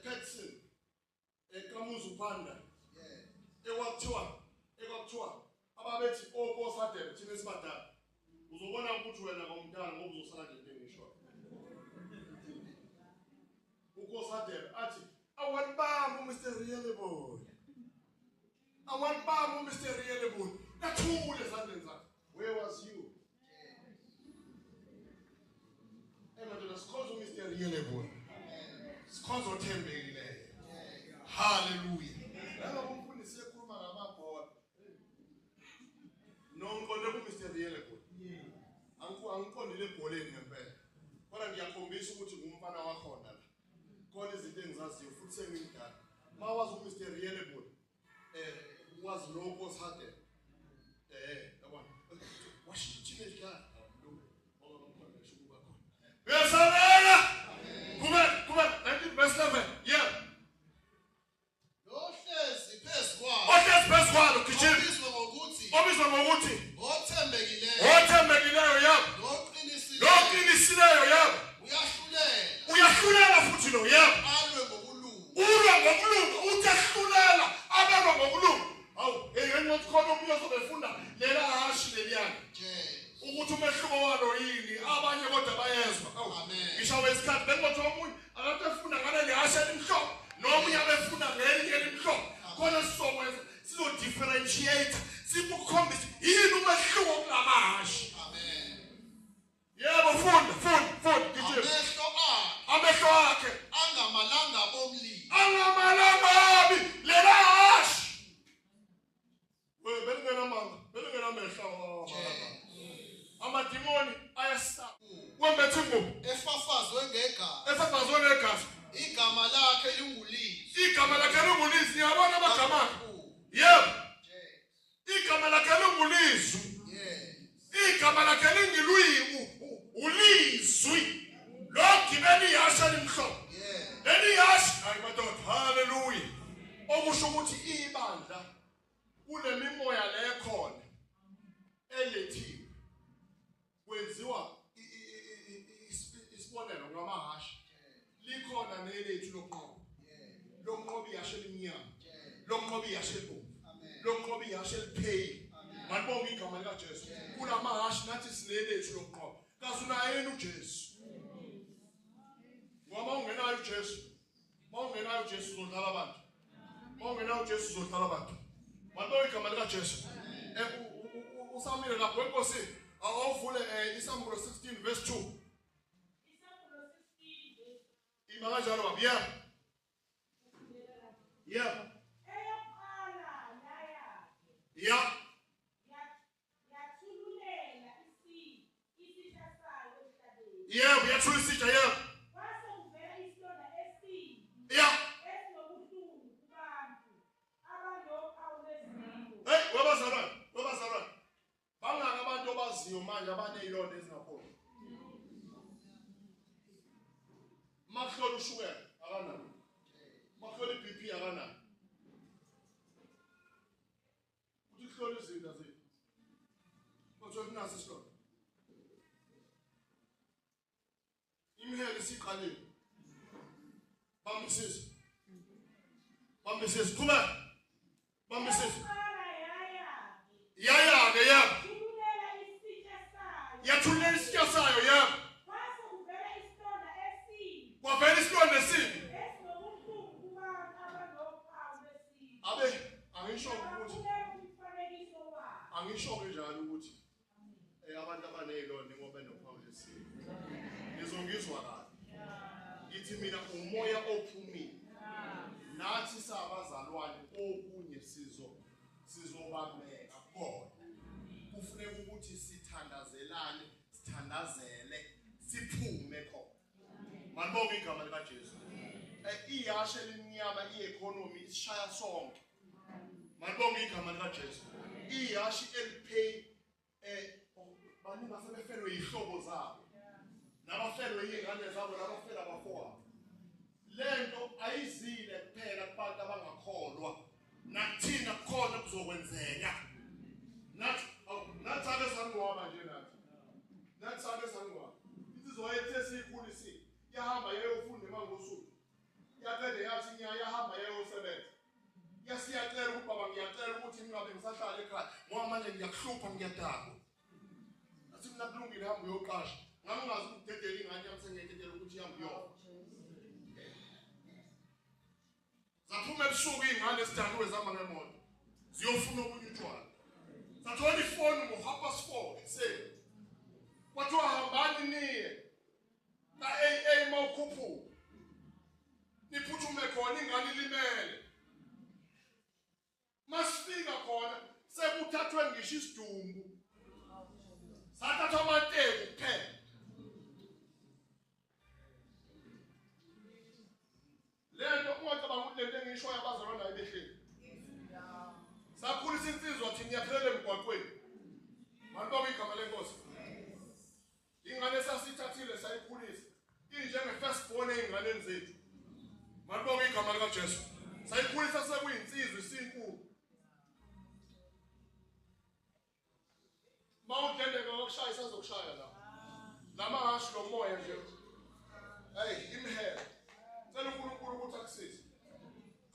A: Petson, Kamuzu Panda. Ekwakuthiwa ababethi okosadebe thina esibadala. Uzobona ukuthi wena ngomntana ngoba uzosala nje into engisho. Ukosadebe athi awalibamba uMr Reliable. Awalibamba uMr Reliable. Kathule ezandleni zakhe. Where was you? Madoda, sikhonza uMr Reliable. Sikhonza othembekileyo. Hallelujah. Laba umfundisi ekhuluma ngamabhola. Nonqonde kuMr Reliable. Angiqondile ebholeni ngempela. Kodwa ngiyakhombisa ukuthi ngumfana wakhona la. Khona izinto engizaziyo futhi sengimdala. Mawazi uMr Reliable, wazi lokho osihadela. Yabona. Washo teenage guy. Uyasabela. Kuba 19 verse 11. Yeah.
B: Nohlezi phezu kwalo.
A: Ohlezi phezu kwalo gijima.
B: Obizwa ngokuthi
A: Obizwa ngokuthi
B: othembekileyo.
A: Othembekileyo, yebo.
B: Noqinisileyo.
A: Noqinisileyo, yebo.
B: Uyahlulela.
A: Uyahlulela futhi lo, yebo.
B: Alwe ngokulunga.
A: Ulwa ngokulunga, uthi ehlulela abelwa ngokulunga. Awu, hey engathi khona omunye ozobefunda lela hashi leliyana. Ukuthi umehluko walo yini, abanye kodwa bayezwa.
B: Amen.
A: Ngisho wesikhathi bengothi omunye akade efuna ngaleli hashi elimhlophe nomunye abefuna ngelinye elimhlophe. Khona sizokwenza sizo differentiate sikukhombisa yini umehluko kulamahashi.
B: Amen.
A: Yebo, funda gijima.
B: Amehlo akhe
A: Amehlo akhe
B: angamalanga bomlilo.
A: Angamalangabi lela hashi. We belingenamanga, belingenamehlo amalanga. Amadimoni ayasaba. Wembethe ingubo
B: Efafazwe ngegazi.
A: Efafazwe ngegazi.
B: Igama lakhe lingulizwi.
A: Igama lakhe lingulizwi. Ngiyabona amagama akhe. Yebo. Igama lakhe lingulizwi.
B: Yes.
A: Igama lakhe lingilwi ulizwi. Lo gibela ihhashi elimhlophe.
B: Yes.
A: Leli ihhashi, hayi madoda, hallelujah. Okusho ukuthi ibandla kunemimoya lekhona elethiwe. Kwenziwa isibonelo ngamahhashi. Likhona nelethu lokunqoba. Lokunqoba ihhashi elimnyama. Lokunqoba ihhashi elibomvu. Lokunqoba ihhashi elipheyile. Malibonge igama likaJesu. Kulamahhashi nathi sinelethu lokunqoba. Kazi unaye yini uJesu? Ngoba ungenayo uJesu, mawungenayo uJesu uzodlala abantu. Mawungenayo uJesu uzodlala abantu. Malibonge igama likaJesu. Usamile lapho enkosi. Awuvule Isambulo 16 verse 2. Ima kanjalo baba. Yeah. Yeah. Yeah. Yeah, uyathula isitsha, yeah. Yeah. Hey, wabazalwane, wabazalwane. Bangaka abantu obaziyo manje abanezilonda ezingapholi. Makuhlola ushukela akanalo. Makuhlola iBP akanalo. Uthi kuhlola izinto azikho. Kodwa kunaso isilonda. Imihele isiqalile. Bambisise. Bambisise. Qhubeka. Bambisise. Yaya ke yebo. Yathululela isitsha sayo, yebo. Kwavela isilonda esibi. Abe angisho ukuthi angisho njalo ukuthi abantu abanezilonda ngoba benophawu lesibi. Ngizongizwa kahle. Ngithi mina umoya ophumile. Nathi sabazalwane okunye sizobambeka khona. Kufuneka ukuthi sithandazelane, sithandazele, siphume khona. Malibonge igama likaJesu. Ihhashi elimnyama i-economy isishaya sonke. Malibonge igama likaJesu. Ihashi elipay baningi asebefelwe yihlobo zabo. Nabafelwe izingane zabo, nabafela abafowabo. Lento ayizile kuphela kubantu abangakholwa. Nakuthina kukhona kuzokwenzeka. Nathi nathi ake sangcwaba nje nathi. Nathi ake sangcwaba. Insizwa yethu esiyikhulisile yahamba yayofunda eMangosuthu. Yaqede yathi ngiyahamba yayosebenza. Yasiyacela ukuthi baba ngiyacela ukuthi ngingabe ngisahlala ekhaya ngoba manje ngiyakuhlupha ngiyadakwa. Athi mina kulungile hamba uyoqasha. Ngangingazi ukudedela ingane yami sengiyidedela ukuthi ihambe iyofa. Zaphuma ebusuku iy'ngane ezidakiwe zihamba ngemoto ziyofuna okunye utshwala. Sathola ifoni ngo-4:30 ekuseni. Kwathiwa hambani niye ka-AA mawukhuphuka. Niphuthume khona ingane ilimele. Masifika khona sekuthathwe ngisho isidumbu. Sathathwa amateki kuphela. Lento ungacabanga ukuthi lento engiyishoyo abazalwa nayo behleli. Sakhulisa insizwa thina iyaphelela emgwaqweni. Malibonge igama lenkosi. Ingane sasithathile sayikhulisa. Injenge first born ey'nganeni zethu. Malibonge igama likaJesu. Sayikhulisa sekuyinsizwa isinkulu. Mawudleleka wakushaya isazokushaya la. Lamahashi lo moya nje. Hey, imhelo. Cela uNkulunkulu ukuthi akusize.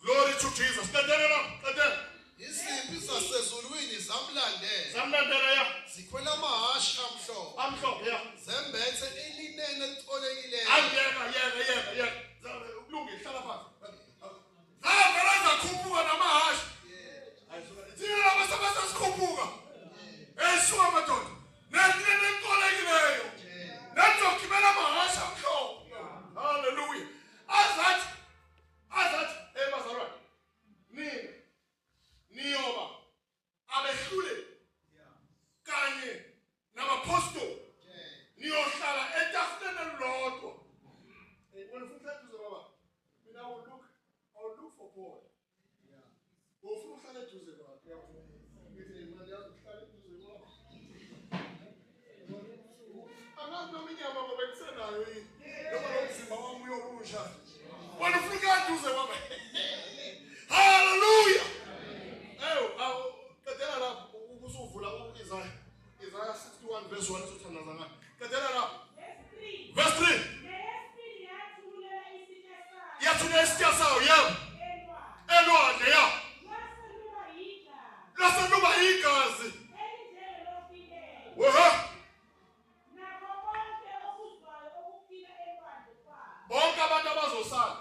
A: Glory to Jesus. Qedela la, qedela.
B: Izimpi zasezulwini zamlandela.
A: Zamlandela ya.
B: Zikhwela amahhashi amhlophe.
A: Amhlophe ya.
B: Zembethe ilinene elicolekileyo.
A: Ayeka yeka yeka yeka. Kulungile hlala phansi. Zavela zakhuphuka namahhashi. Thina laba sebesesikhuphuka. Hey suka madoda. Nelinene elicolekileyo. Nizogibela amahhashi amhlophe. Hallelujah. Azathi azathi hey bazalwane. Nina niyoba abehluleli kanye nabapostoli. Niyohlala etafuleni elilodwa. Hey wena ufuna ukuhlala eduze baba. Mina I will look for Paul. Ufuna ukuhlala eduze kwakhe. Ngithi mina yazi ukuhlala eduze kwakho. Angazi noma inyama ngoba ngisenayo yini. Noma lo mzimba wami uyokusha. Wena ufuna ukuhlala eduze kwami. Hallelujah. Ewu, awu qedela lapho ubusuvula uIsaiah. Isaiah 61 verse 1 sothandaza ngayo. Qedela lapho. Verse 3. Yathula isitsha sayo yebo. Elwandle ya. Lase luba igazi. Wehe. Bonke abantu abazosala.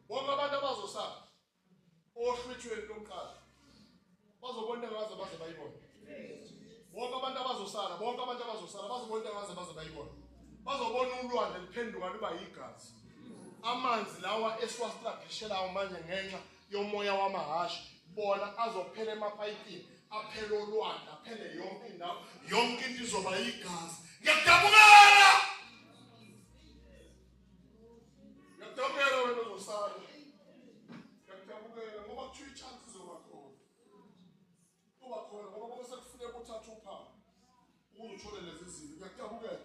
A: Bonke abantu abazosala. Ohlwithweni lokuqala. Bazobona ngaze baze bayibone. Bonke abantu abazosala, bonke abantu abazosala bazobona ngaze baze bayibone. Bazobona ulwandle liphenduka luba yigazi. Amanzi lawa esiwastrugglishelayo manje ngenxa yomoya wamahashi bona azophela emapayipini aphele olwandle aphele yonke indawo yonke into izoba yigazi. Ngiyakudabukela. Ngiyakudabukela wena ozosala. Ngiyakudabukela ngoba kuthiwa i-chance izoba khona. Kuba khona ngoba ngoba sekufuneka uthathe uphawu ukuze uthole lezi zinto. Ngiyakudabukela.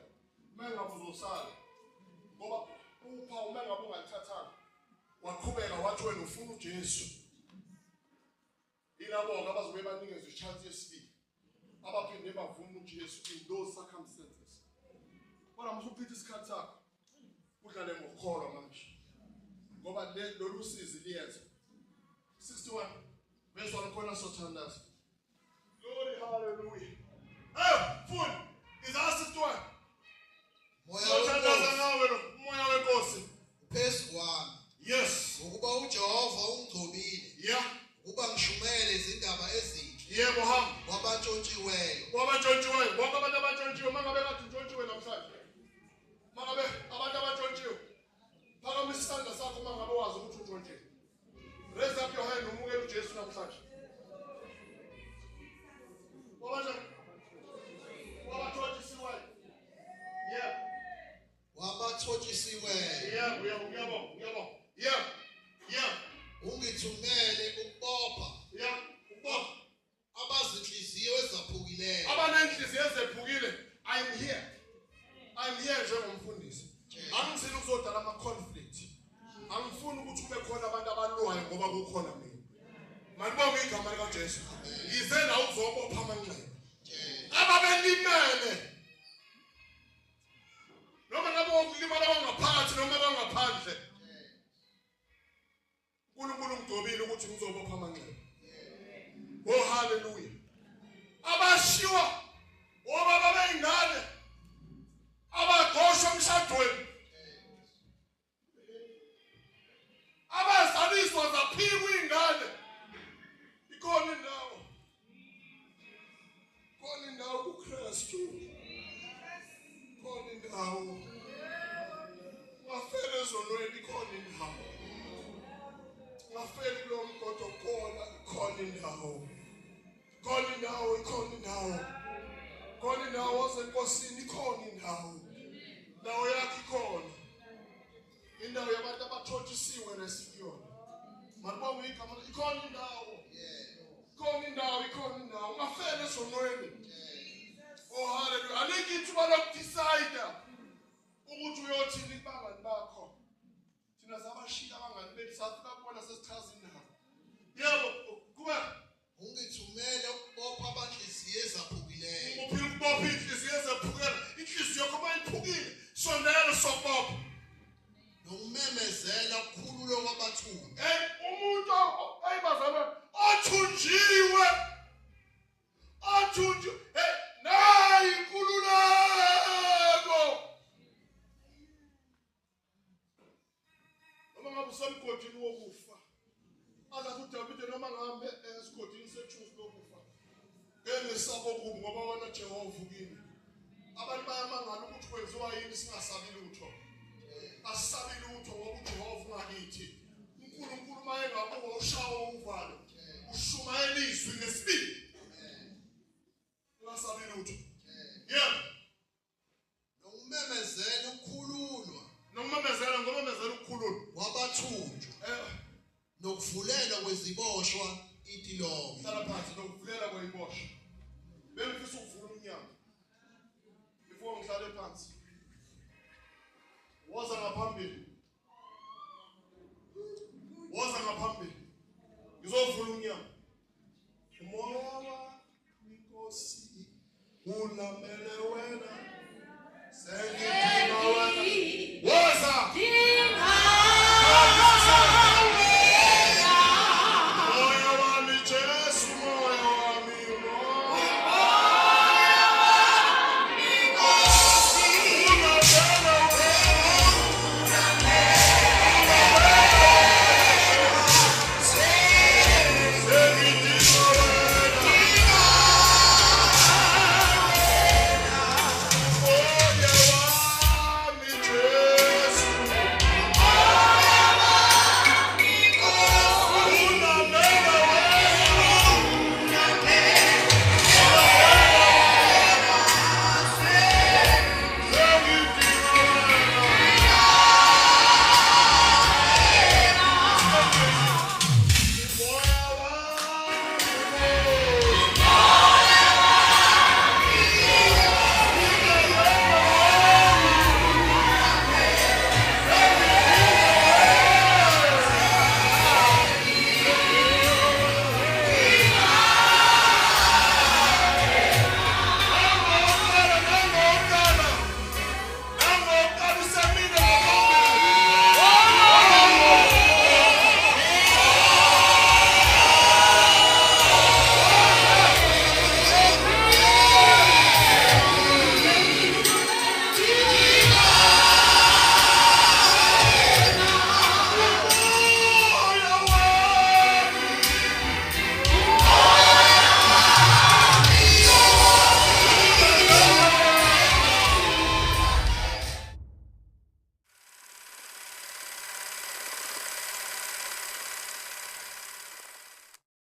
A: Uma ngabe uzosala ngoba uphawu uma ngabe ungalithathanga waqhubeka wathi wena ufuna uJesu. Yilabo-ke abazobe banikezwe i-chance yesibili abaphinde bavuma uJesu in those circumstances. Kodwa masuchitha isikhathi sakho udlale ngokukholwa manje ngoba lolu sizi liyeza. 61 verse 1 khona sothandaza. Glory hallelujah. Hey, funda Isaiah 61.
B: Moya
A: Sothandaza
B: wenkosi
A: ngawe lo moya wenkosi.
B: phezu kwami.
A: Yes.
B: Ngokuba uJehova ungigcobile ukuba ngishumele izindaba ezinhle
A: Yebo hamba.
B: kwabantshontshiweyo.
A: Kwabantshontshiweyo, bonke abantu abantshontshiwe mangabe kade untshontshiwe namhlanje. Mangabe abantu abantshontshiwe. Phakamisa isandla sakho mangabe wazi ukuthi untshontshiwe. Raise up your hand umukele uJesu namhlanje. Kwabanjani? Kwabathontshisiweyo. Yebo.
B: Wabathotshisiweyo.
A: Yebo, yebo, ngiyabonga, ngiyabonga. Yebo. Yebo.
B: Ungithumele ukubopha
A: Yebo. Ubopha. Malibonge igama likaJesu. Ngize la uzobopha amanxeba. Ababelimele. Noma ngabe ukulimala kwangaphakathi noma kwangaphandle. uNkulunkulu ungigcobile ukuthi ngizobopha amanxeba. Oh haleluya. Abashiwa obaba beyingane abagoshwa emshadweni. Abazaliswa zaphikwa ingane. Ikhona indawo. Khona indawo kuKristu. Khona indawo. Ungafela ezonweni ikhona indawo. Ungafeli kulo mgodo khona ikhona indawo. Khona indawo ikhona indawo. Khona indawo osenkosini ikhona indawo. Indawo yakhe ikhona. Indawo yabantu abathotshisiwe lesikuyona. Malibonge igama ikhona indawo. Ikhona indawo ikhona indawo. Ungafela ezonweni. Oh hallelujah. Alikho ithuba lokudecide ukuthi uyothini kubangani bakho. Thina sabashiya abangani bethu safika kubona sesichaza indaba. Yebo, kuba
B: Ungithumele ukubopha abanhliziyo ezaphukileyo.
A: Uphila ukubopha inhliziyo ezephukela. Inhliziyo yakho uma iphukile, sondela sokubopha.
B: Nokumemezela ukukhululwa kwabathunjwa.
A: Hey, umuntu hey bazalwane othunjiwe othunjiwe hey nayi inkululeko. Noma ngabe usemgodini wokufa. Azathi uDavide noma ngihambe esigodini sethuzi lokufa. Ngeke ngisabe okubi ngoba wena Jehova ukimi. Abantu bayamangala ukuthi kwenziwa yini singasabi lutho. Asisabi lutho ngoba uJehova ungakithi. uNkulunkulu uma engabuka ushawa uvalo. Ushumayela izwi ngesibindi. Ungasabi lutho. Yebo.
B: Nokumemezela ukukhululwa.
A: Nokumemezela ngomemezela ukukhululwa.
B: Wabathunjwa. Nokuvulelwa kweziboshwa itilongo.
A: Hlala phansi nokuvulela kweziboshwa. Bengifisa ukuvula umnyango. Before ngihlale phansi. Woza ngaphambili. Woza ngaphambili. Ngizovula umnyango. Umoya wami Nkosi ulamele wena. Sengithi